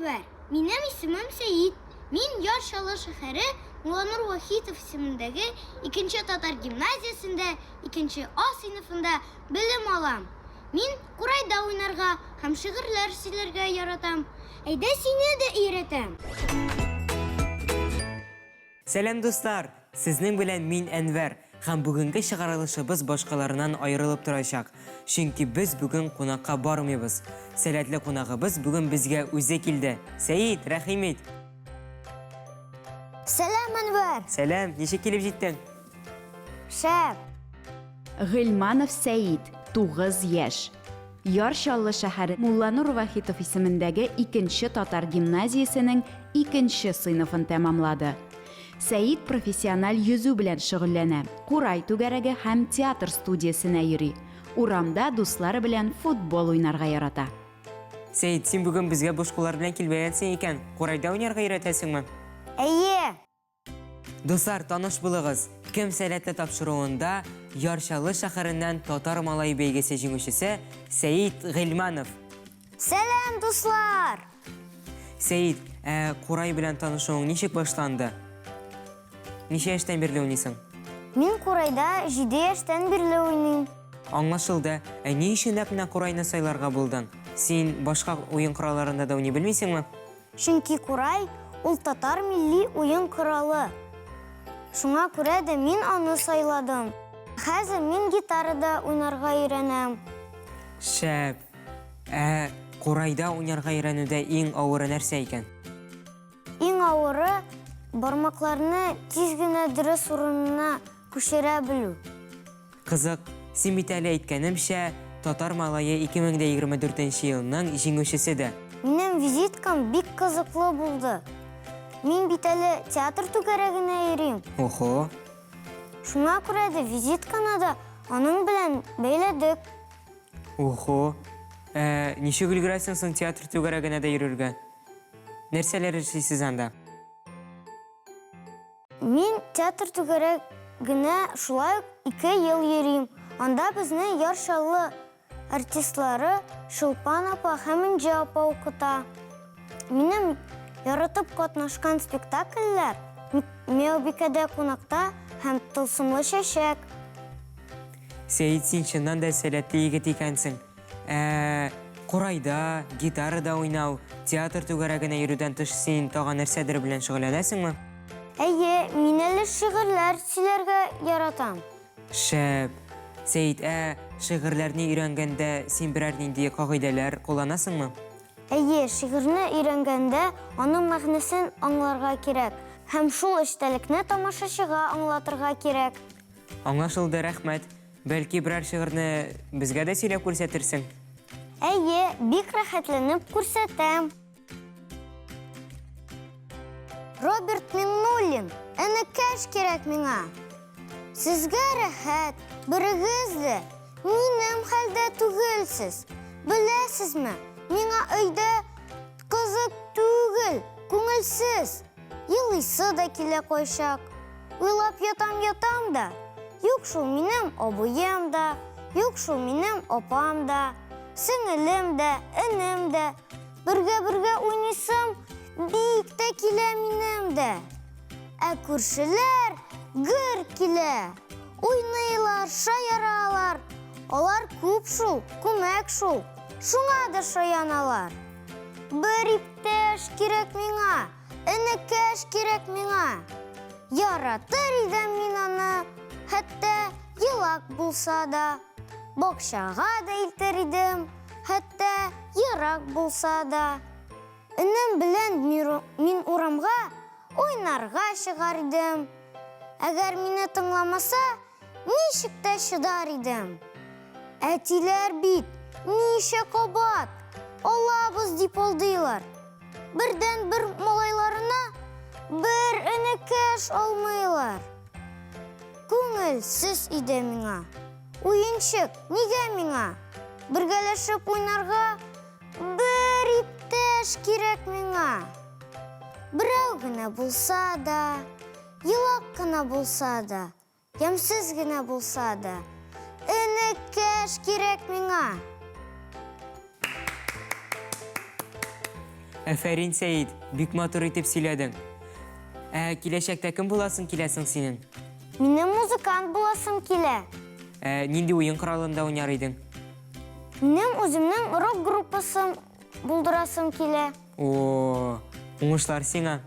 Әнвәр! Минем исемем Сәид. Мин Яр Чаллы шәһәре Мулланур Вахитов исемендәге икенче татар гимназиясендә икенче А сыйныфында белем алам. Мин курайда уйнарга һәм шигырьләр сөйләргә яратам. Әйдә сине дә өйрәтәм. Сәлам, дуслар! Сезнең белән мин Әнвәр, һәм бүгенге чыгарылышыбыз башкаларыннан аерылып торачак, чөнки без бүген кунакка бармыйбыз. Сәләтле кунагыбыз бүген безгә үзе килде. Сәет, рәхим ит! Сәлам, Әнвәр! Сәлам, ничек килеп җиттең? Шәп! Гыйльманов Сәет, 9 яшь. Яр Чаллы шәһәре Мулланур Вахитов исемендәге икенче татар гимназиясенең икенче сыйныфын тәмамлады. Сәет профессиональ йөзү белән шөгыльләнә, курай түгәрәге һәм театр студиясенә йөри. Урамда дуслары белән футбол уйнарга ярата. Сәет, син бүген безгә буш куллар белән килмәгәнсең икән. Курайда уйнарга өйрәтәсеңме? Әйе! Дуслар, таныш булыгыз! Кем сәләтле тапшыруында Яр Чаллы шәһәреннән Татар малае бәйгесе җиңүчесе Сәет Гыйльманов. Сәлам, дуслар! Сәет, ә курай белән танышуың ничек башланды? Ничә яшьтән бирле уйныйсың? Мин курайда җиде яшьтән бирле уйныйм. Аңлашылды. Ә ни өчен нәкъ менә курайны сайларга булдың? Син башка уен коралларында да уйный белмисеңме? Чөнки курай, ул татар милли уен коралы. Шуңа күрә дә мин аны сайладым. Хәзер мин гитарада уйнарга өйрәнәм. Шәп! Ә курайда уйнарга өйрәнүдә иң авыры нәрсә икән? Иң авыры, бармакларны тиз генә дөрес урынына күчерә белү. Кызык, син бит әле әйткәнемчә, Татар малае 2024 нче елның җиңүчесе дә. Минем визиткам бик кызыклы булды. Мин бит әле театр түгәрәгенә йөрим. Охо. Шуңа күрә дә визитканы да аның белән бәйләдек. Охо. Ә ничек өлгерәсең соң театр түгәрәгенә дә йөрергә? Нәрсәләр эшлисез анда? Мин театр түгәрәгенә шулай ук ике ел йөрим. Анда безне Яр Чаллы артистлары Чулпан апа һәм Энҗе апа укыта. Минем яратып катнашкан спектакльләр Мияубикәдә кунакта һәм Тылсымлы чәчәк. Сәет, син чыннан да сәләтле егет икәнсең. Ә курайда, гитарада уйнау, театр түгәрәгенә йөрүдән тыш син тагын нәрсәдер белән шөгыльләнәсеңме? Әйе, мин әле шигырьләр сөйләргә яратам. Шәп! Сәет, ә шигырьләрне өйрәнгәндә син берәр нинди кагыйдәләр кулланасыңмы? Әйе, шигырьне өйрәнгәндә аның мәгънәсен аңларга кирәк һәм шул эчтәлекне тамашачыга аңлатырга кирәк. Аңлашылды, рәхмәт. Бәлки берәр шигырьне безгә дә сөйләп күрсәтерсең? Әйе, бик рәхәтләнеп күрсәтәм. Роберт Миңнуллин, энекәш кирәк миңа. Сезгә рәхәт, берегез дә минем хәлдә түгелсез. Беләсезме, миңа өйдә кызык түгел, күңелсез. Елыйсы да килә кайчак. Уйлап ятам-ятам да, юк шул минем абыем да, юк шул минем апам да, сеңелем дә, энем дә. Бергә-бергә уйныйсым бик тә килә минем дә. Ә күршеләр гөр килә. Уйныйлар, шаяралар. Алар күп шул, күмәк шул. Шуңа да шаяналар. Бер иптәш кирәк миңа. Энекәш кирәк миңа. Яратыр идем мин аны, хәтта елак булса да. Бакчага да илтер идем, хәтта ерак булса да. Энем белән мин урамга уйнарга чыгар идем. Әгәр мине тыңламаса, Ничек тә чыдар идем. Әтиләр бит ничә кабат алабыз дип алдыйлар. Бердән-бер малайларына бер энекәш алмыйлар. Күңелсез иде миңа. Уенчык нигә миңа? Бергәләшеп уйнарга бер иптәш кирәк миңа. Берәү генә булса да, Елак кына булса да, ямьсез генә булса да, энекәш кирәк миңа. Әфәрин, Сәид, бик матур итеп сөйләдең. Ә киләчәктә кем буласың килә соң синең? Минем музыкант буласым килә. Ә нинди уен коралында уйнар идең? Минем үземнең рок группасын булдырасым килә. О, уңышлар сиңа!